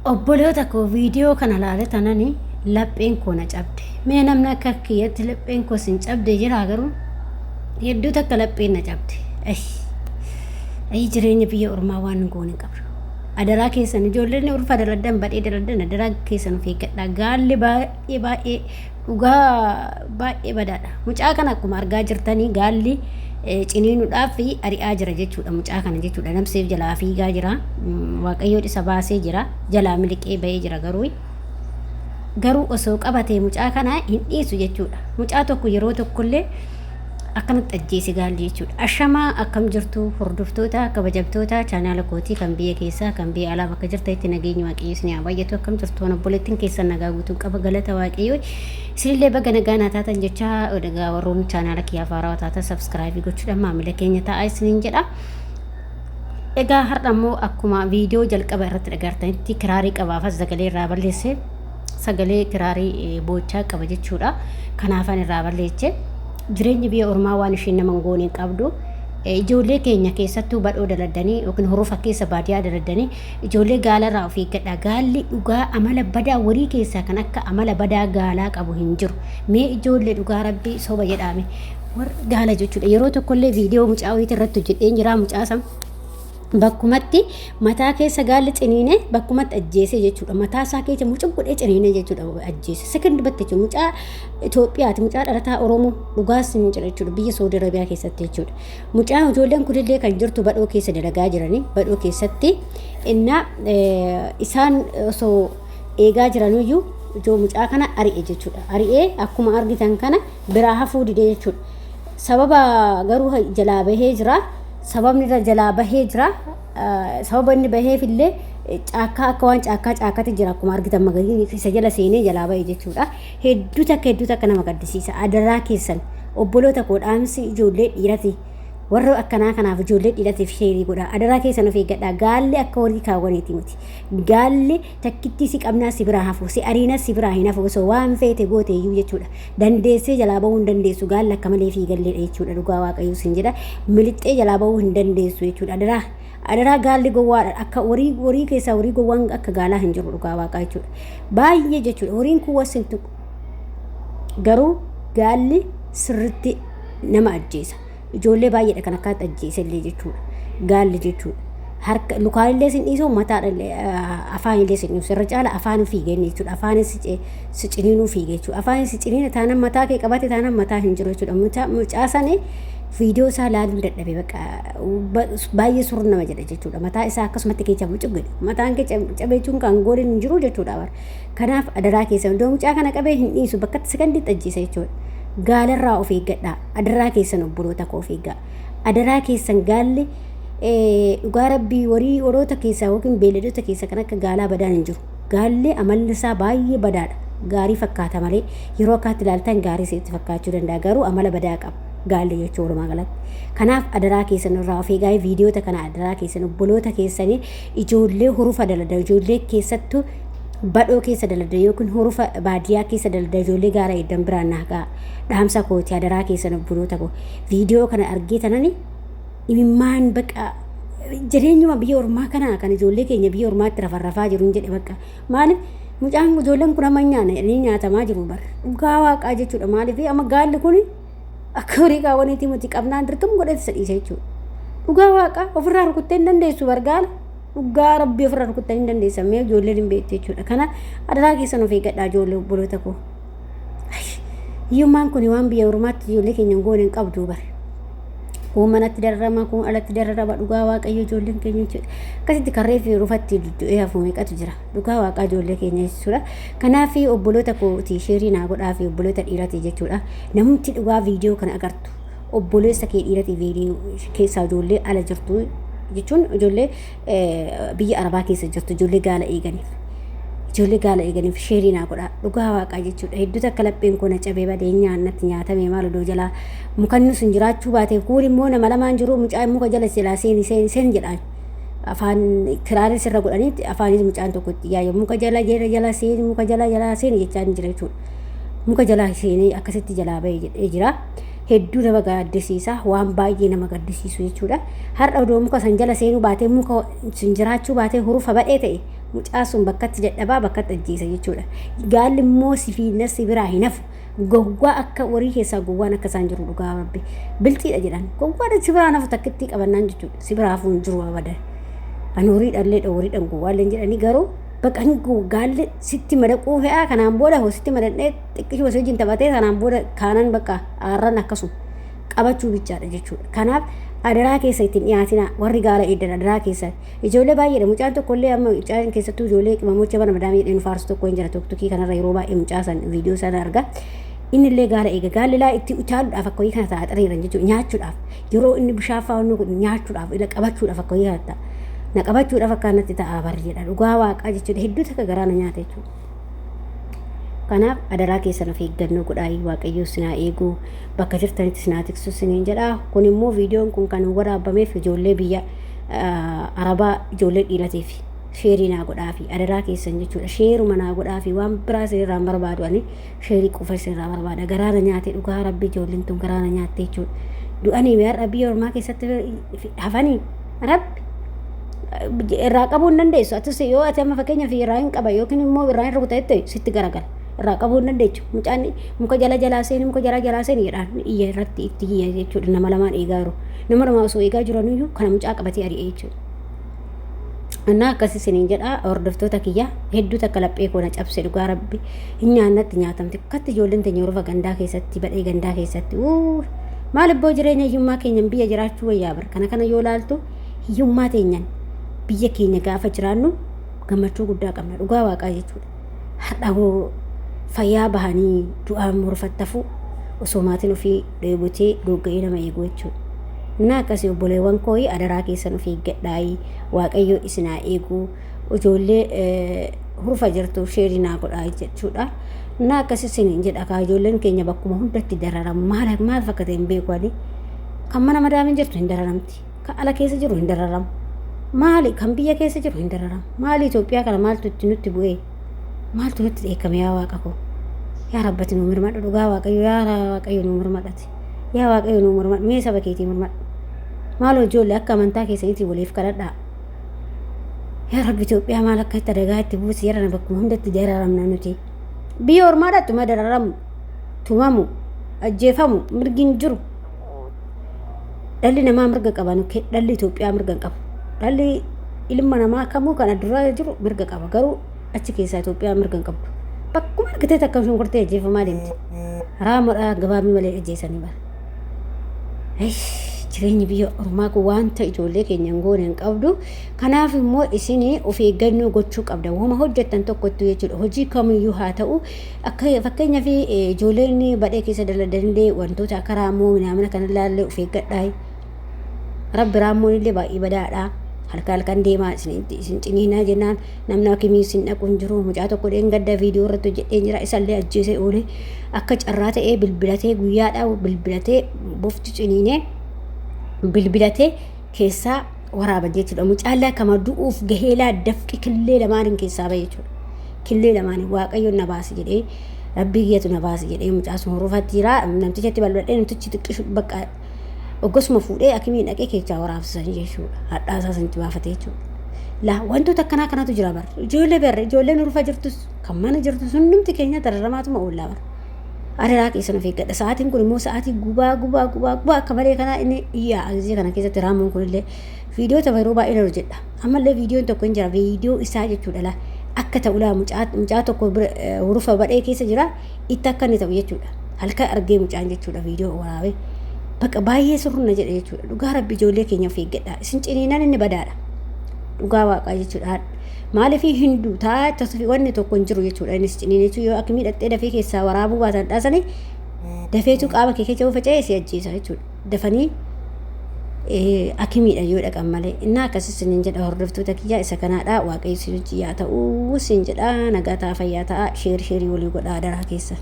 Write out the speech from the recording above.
Obboloota koo viidiyoo kana laale tanani lapheen koo na cabde. Mee namni akka kiyyatti lapheen koo sin cabde jira garuu hedduu takka lapheen na cabde. Ayi jireenya biyya ormaa waan hin goone hin qabdu. Adaraa keessan ijoolleen ulfa daladdan badhee daladdan adaraa keessan of eeggadha. Gaalli baay'ee baay'ee dhugaa baay'ee badaadha. Mucaa kana akkuma argaa jirtanii gaalli ciniinuudhaaf ari'aa jira jechuudha mucaa kana jechuudha. Namseef jalaa fiigaa jira. Waaqayyoon isa baasee jira. Jalaa miliqee ba'ee jira garuu. Garuu osoo qabatee mucaa kana hin dhiisu jechuudha. Mucaa tokko yeroo tokkollee akkanatti ajjeese gaalli jechuudha. Ashamaa akkam jirtu hordoftoota kabajamtoota chaanaala kootii kan biyya keessaa kan biyya alaa bakka jirtanitti nageenyi waaqayyo isin haa baay'atu akkam jirtu waan obboleettiin keessan nagaa guutuun qaba galata waaqayyo isinillee baga nagaa naa taatan jecha egaa warroonni chaanaala kiyyaaf haarawaa taatan sabskraayibii gochuudhaan maamila keenya ta'aa isiniin jedha. Egaa har'a immoo akkuma viidiyoo jalqaba irratti dhagartanitti kiraarii qabaafas sagalee irraa balleesse sagalee kiraarii boochaa qaba jechuudha. Kanaafan irraa balleeche. Jireenyi biyya ormaa waan isheen nama hin goone hin qabdu. Ijoollee keenya keessattuu badhoo daladdanii yookiin hurufa keessa baadiyaa daladdanii ijoollee gaalarraa of eeggadha. Gaalli dhugaa amala badaa warii keessaa kan akka amala badaa gaalaa qabu hin jiru. Mee ijoollee dhugaa rabbii soba jedhaame. Warra gaala jechuudha. Yeroo tokkollee viidiyoo mucaa wayiitii irratti hojjedheen jira mucaa san bakkumatti mataa keessa gaalli ciniine bakkumatti ajjeese jechuudha. Mataa isaa keessa mucum godhee ciniine jechuudha ajjeese. Sekondi batte jechuudha. Mucaa Itoophiyaati mucaa dhalataa Oromoo dhugaas ni jira jechuudha biyya Saudi Arabiyaa keessatti jechuudha. Mucaan ijoolleen kunillee kan jirtu badhoo keessa dalagaa jiranii badhoo keessatti innaa isaan osoo eegaa jiranuyyuu ijoo mucaa kana ari'e jechuudha. Ari'ee akkuma argitan kana biraa hafuu didee jechuudha. Sababa garuu jalaa bahee jira. Sababni irra jalaa bahee jira. Sababa inni baheef illee caakkaa akka waan caakkaa caakkatti jira akkuma argitan magariisni isa jala seenee jalaa bahe jechuudha. Hedduu takka hedduu takka nama gaddisiisa. Adaraa keessan obboloota koo dhaamsi ijoollee dhiirati warra akkanaa kanaaf ijoollee dhiiratiif sheerii godha. Adaraa keessan of eeggadha. Gaalli akka horii kaawwaniiti miti. Gaalli takkittii si qabnaa si biraa hafu si ariinas si biraa hin hafu osoo waan feete goote iyyuu jechuudha. Dandeessee jalaa bahuu hin dandeessu gaalli akka malee fiigalleedha jechuudha dhugaa waaqayyoo sin jedha milixxee jalaa bahuu hin dandeessu jechuudha adaraa adaraa gaalli gowwaadha akka horii horii keessaa horii gowwaan akka gaalaa hin jiru dhugaa waaqaa jechuudha baay'ee jechuudha horiin kun wasin tuqu garuu gaalli sirritti nama ajjeesa Ijoollee baay'eedha kan akkaatti ajjeesellee jechuudha. Gaalli jechuudha. Harka lukaanillee sin dhiisuu mataadhallee afaanillee sin dhiisu. Irra caala afaan fiigee jechuudha. Afaan si ciniinuu fiigee jechuudha. Afaan si ciniina taanaan mataa kee qabate taanaan mataa hin jiru jechuudha. Mucaa mucaa sani viidiyoo isaa laaluu dadhabe bakka baay'ee surra nama jedha jechuudha. Mataa isaa akkasumatti keessa mucuu godhe. Mataan kee cabee jechuun kan gooliin hin jiru jechuudha. Kanaaf adaraa keessan iddoo mucaa kana qabee hin dhiisu bakkatti sekandiitti ajjeesa jechuudha. Gaalarraa of eeggadhaa. Adaraa keessan obboloota koo of eeggaa. Adaraa keessan gaalli dhugaa rabbii warii horoota keessaa yookiin beeyladoota keessaa kan akka gaalaa badaan hin jiru. Gaalli amalli isaa baay'ee badaadha. Gaarii fakkaata malee yeroo akkaatti ilaaltan gaarii sitti fakkaachuu danda'a garuu amala badaa qaba. Gaalli jechuun walumaa galatti. Kanaaf adaraa keessan irraa of eegaa viidiyoota kana adaraa keessan obboloota keessanii ijoollee hurufa dalada ijoollee keessattuu badhoo keessa dalada yookiin hurufa baadiyyaa keessa dalada ijoollee gaara eeddan biraan naa ga'a. Dhaamsa kooti adaraa keessan obboloota koo viidiyoo kana argee tanani imimmaan bakka jireenyuma biyya ormaa kana kan ijoollee keenya biyya ormaatti rafarrafaa jiru hin jedhe bakka maaliif mucaan ijoolleen kun amma nyaana ni nyaatamaa jiru bara dhugaa waaqaa jechuudha maaliif amma gaalli kun akka horii kaawwaniitii miti qabnaan dirqama godhee isa dhiisa jechuudha dhugaa waaqaa ofirraa rukuttee hin dandeessu bargaala dhugaa rabbii ofirraa rukuttee hin dandeessan mee ijoolleen hin beektu jechuudha kana adaraa keessan of eeggadhaa ijoollee obboloota koo. Hiyyummaan kun waan biyya ormaatti ijoollee keenya hin goone hin qabdu bara. Kuun manatti dararama, kuun alatti dararama dhugaa waaqayyo ijoolleen keenya jechuudha. Akkasitti karree fi rufatti du'ee hafu meeqatu jira. Dhugaa waaqaa ijoollee keenya jechuudha. Kanaaf obboloota kooti sheerii naa godhaa fi obboloota dhiiraati jechuudha. Namumti dhugaa viidiyoo kana agartu obboleessa kee dhiiratii viidiyoo keessaa ijoollee ala jirtu jechuun ijoollee biyya arabaa keessa jirtu ijoollee gaala eeganiif. Ijoollee gaala eeganiif sheerii naa godhaa dhugaa waaqaa jechuudha. Hedduu takka lapheen koo na cabee badee nyaannatti nyaatamee maal odoo jalaa mukanni sun jiraachuu baate kuun immoo nama lamaan jiru mucaa muka jala jalaa seeni seeni seeni jedhaan. Afaan kiraaris irra godhanii afaanis mucaan tokko itti yaa'e muka jala jala jala seeni muka jala jala seeni jechaa ni jira jechuudha. Muka jala seenee akkasitti jalaa bahee jedhee jira. Hedduu nama gaddisiisa, waan baay'ee nama gaddisiisu jechuudha. Har'a odoo muka san jala seenuu baatee, muka sun jiraachuu baatee, hurufa badhee ta'e, mucaa sun bakkatti dadhabaa bakkatti ajjeesa jechuudha. Gaalli immoo si fi si biraa hin hafu. Gowwaa akka horii keessaa gowwaan akka isaan jiru, dhugaa Rabbi. Bilxiidha jedhan. Gowwaadha, si biraa hafu takkittii qabannaan jechuudha. Si biraa hafuu hin jiru abadan. Ani horiidhaan horiidhaan gowwaallee jedhanii, garuu bakka hin gaalli sitti madaquu fe'aa, kanaan booda hoo sitti madaqee xiqqishuma si wajjin taphatee, kanaan booda kaanan bakka aarran akkasuma qabachuu bichaadha jechuudha. Kanaaf adaraa keessa ittiin dhiyaatina, warri gaala eeddan adaraa keessa. Ijoollee baay'eedha, mucaan tokkollee amma mucaan keessattuu ijoollee qimamocha mana madaamii jedheen faarsu tokko hin jira, TikTokii kanarra yeroo baay'ee mucaa san viidiyoo sana arga. Inni illee gaala eega, gaalli laa itti utaaluudhaaf akka wayii kana ta'a xiriiran jechuudha, nyaachuudhaaf yeroo inni bishaan fa'aa inni nyaachuudhaaf ila qabachuudhaaf akka wayii kana ta'a. Na qabachuudhaaf akka natti ta'a barri jedha, dhugaa Waaqaa jechuudha, hedduu takka garaa na nyaata jechuudha. Kanaaf adaraa keessan of eeggannoo godhaa, Waaqayyo sinaa eeguu, bakka jirtanitti sinaa tiksu siniin jedha. Kun immoo viidiyoon kun kan waraabameef ijoollee biyya Arabaa, ijoollee dhiiratiif share naa godhaafi adaraa keessan jechuudha. Shareuma naa godhaafi, waan biraa isinirraa hin barbaadu, ani share qofa isinirraa barbaada. Garaa na nyaate, dhugaa Rabbi, ijoolleen tun garaa na nyaatte jechuudha. Du'anii har'a biyya ormaa keessatti hafanii Rabbi irraa qabuu hin dandeessu. Atis yoo ati amma fakkeenyaaf irraa hin qaba yookiin immoo irraa hin rukuta jette, sitti garagala. Irraa qabuu hin dandeechu. Mucaan muka jala jalaa seeni, muka jala jalaa seeni jedhaan iyya irratti itti iyya jechuudha. Nama lamaan eegaa jiru. Nama lama osoo eegaa jiraniyyuu kana mucaa qabatee ari'ee jechuudha. Innaa akkasii isiniin jedha, hordoftoota kiyya, hedduu takka laphee koo na cabse, dhugaa Rabbi, hin nyaannatti nyaatamte akkatti ijoolleen teenya hurufa gandaa keessatti, badhee gandaa keessatti. Maal ibboo, jireenya hiyyummaa keenyan biyya jiraachuu wayyaa bar. Kana kana yoo laaltu, hiyyummaa teenyan biyya keenya gaafa jiraannu gammachuu guddaa qabna, dhugaa Waaqaa jechuudha. Har'a hoo fayyaa bahanii du'aan morfattafuu osoo maatiin ofii dheebotee gogga'ee nama eegu jechuudha. Innaa akkasii obboleewwan kooyi, adaraa keessan of eeggadhaayi, Waaqayyo isin haa eegu, ijoollee hurufa jirtu share naa godhaa jechuudha. Innaa akkasii isin jedha kaa, ijoolleen keenya bakkuma hundatti dararamu, maal maal fakkaate hin beeku ani. Kan mana madaamin jirtu hin dararamti. Kan ala keessa jiru hin dararamu. Maali, kan biyya keessa jiru hin dararamu. Maali, Itoophiyaa kana maaltu itti nutti bu'ee? Maaltu nutti dheekkame, yaa Waaqa koo? Yaa Rabbati nu mirmadhu, dhugaa Waaqayyo, yaa Waaqayyo nu mirmadhati. Yaa Waaqayyo nu mirmadhu, mee saba keetii mirmadhu. Maaloo ijoollee, akka amantaa keessaniitiin waliif kadhadhaa. Yaa Rabbi, Itoophiyaa maal akka itti adagaa itti buusi jedhana, bakkuma hundatti dararamna nuti. Biyya ormaadhaatti ma dararamu, tumamu, ajjeefamu, mirgi hin jiru. Dhalli namaa mirga qaba, dhalli Itoophiyaa mirga hin qabu. Dhalli ilma namaa kamuu kan addunyaa jiru mirga qaba, garuu achi keessaa Itoophiyaan mirga hin qabdu. Bakkuma argitee takka shunkurtee ajjeefamaa deemti. Raamoodhaa gabaabni malee ajjeesanii bara. Jireenyi biyya ormaa kun wanta ijoollee keenya hin goone hin qabdu. Kanaaf immoo isin of eeggannoo gochuu qabda. Wama hojjettan tokkotti jechuudha. Hojii kamiyyuu haa ta'u, akka fakkeenyaaf ijoolleen badhee keessa daladanillee wantoota akka raammoo minaamina kanallee of eeggadhaa. Rabbi, raammoon illee baay'ee badaadha. Halkan halkan deemaa isin ciniinaa jennaan namni hakimii isin dhaqu hin jiru. Mucaa tokko dheengadda viidiyoo irratti hojjedhee jira. Isallee ajjeesee oole. Akka carraa ta'ee bilbilatee, guyyaadhaa bilbilatee, bofti ciniinee bilbilatee keessaa waraaban jechuudha. Mucaallee akkama du'uuf gaheelaa dafqi killee lamaaniin keessaa bahe jechuudha. Killee lamaaniin Waaqayyo na baase jedhee, Rabbii kiyyatu na baase jedhee mucaa sun horofatti jira. Namtichatti balbal'ee, namtichi xiqqishu bakka oggosuma fuudhee akimiin dhaqee keessaa waraabsisan jechuudha. Hadhaa isaa sanitti baafatee jechuudha. Laa, wantoota akkanaa kanatu jira bar. Ijoollee barre, ijoolleen hurufa jirtus, kan mana jirtus, hundumti keenya dararamaatuma oollaa bar. Adaraa keessan of eeggadha. Sa'aatiin kun immoo sa'aatii gubaa gubaa gubaa gubaa akka malee kanaa inni iyyaa agisee kana keessatti raamuun kunillee viidiyoo tapha yeroo baay'ee hojjedha. Ammallee viidiyoon tokko hin jira, viidiyoo isaa jechuudha, laa akka ta'u, laa mucaa tokko hurufa badhee keessa jira, itti akka inni ta'u jechuudha. Halkan argee mucaan jechuudha viidiyoo waraabee. Bakka baay'ee surruna jedhe jechuudha. Dhugaa Rabbi, ijoollee keenya of eeggadha. Isin ciniinan inni badaadha. Dhugaa Waaqaa jechuudha. Maaliif hinduu taa tasfi wanni tokko hin jiru jechuudha. Innis ciniin jechuun yoo akka miidhattee dafee keessaa waraabuu baatan dhaasanii dafeetu qaama kee keessa yoo faca'e si ajjeesa jechuudha. Dafanii akimiidha yoo dhaqan malee. Innaa akkasii isiniin jedha, hordoftoota kiyyaa, isa kanaadha. Waaqayyo isin wajjin yaa ta'uu siin jedha, nagaa ta'a, fayyaa ta'a, share share walii godhaa adaraa keessa.